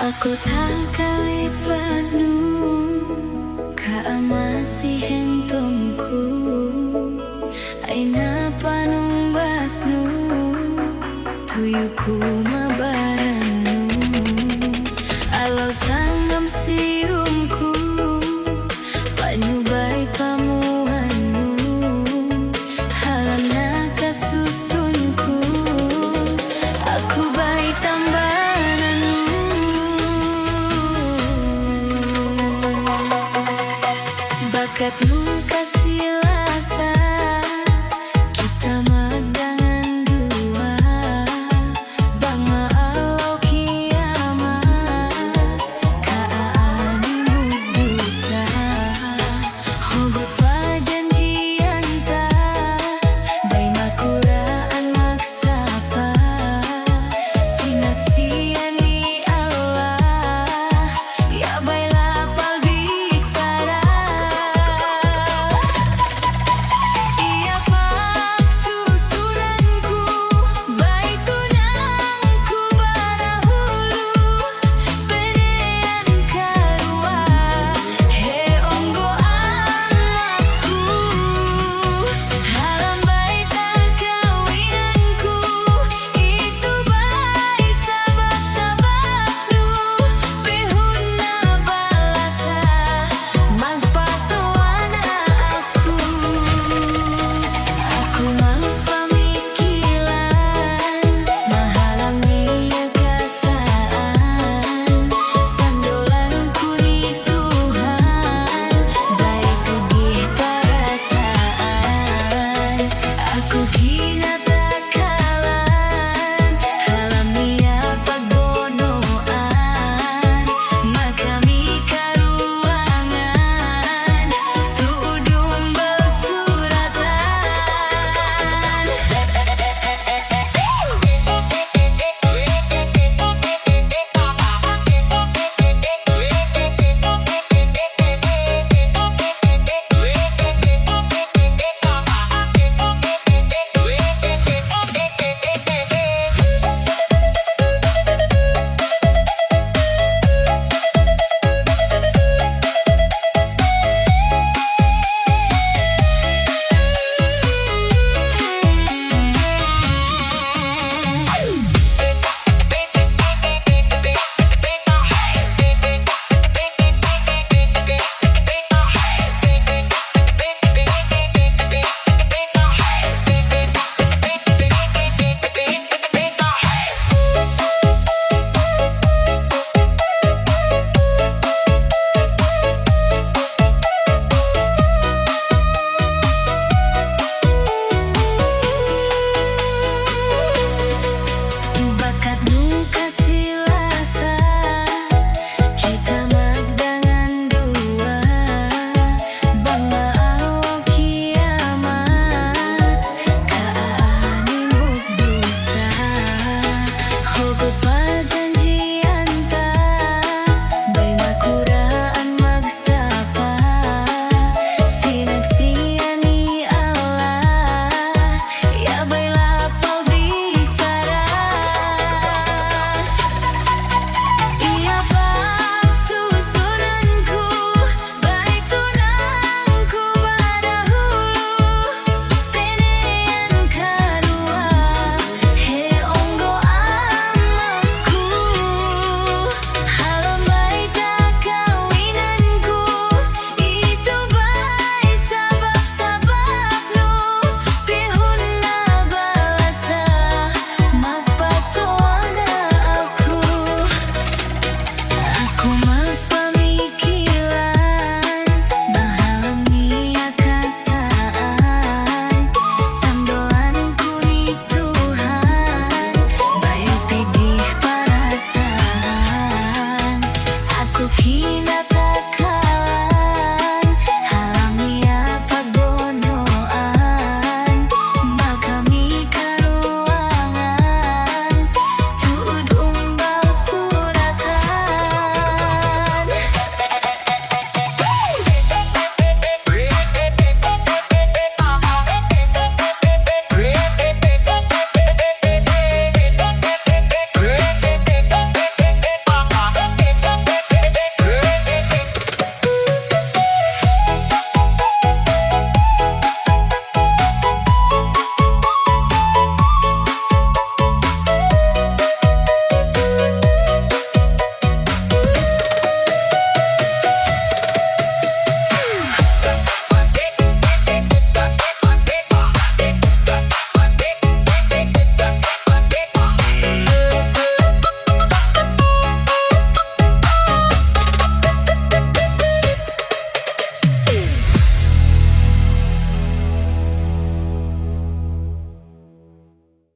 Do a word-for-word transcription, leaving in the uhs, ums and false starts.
Aku tagkalipat nu, kaamasi hintung ku. Ay na panungbas nu, tuyu' ku mabaran nu. Alaw sanggam siyum ku, panyubay pamuhan nu. Halam na kasusun ku, aku bay tambanan nu. Bakat mu kasi-lasa, kita magdangan duwa. Bang maalaw kiyamat, kaagi mu dusa. Hugut pajanjian ta, bay makuraan magsapa. Sinat siya ni Allah, ya bay lapal bichara. Iya pagsusunan ku, bay tunang ku barahulu, panayan karuwa, he unggo anak ku. Halam bay takawinan ku, itu bay sabab-sabab nu, pihun na balasa, magpatuwa na aku. Aku magpamikilan, mahalam niya kasaan, sandulan ku ni Tuhan, bay pudih parasaan. Aku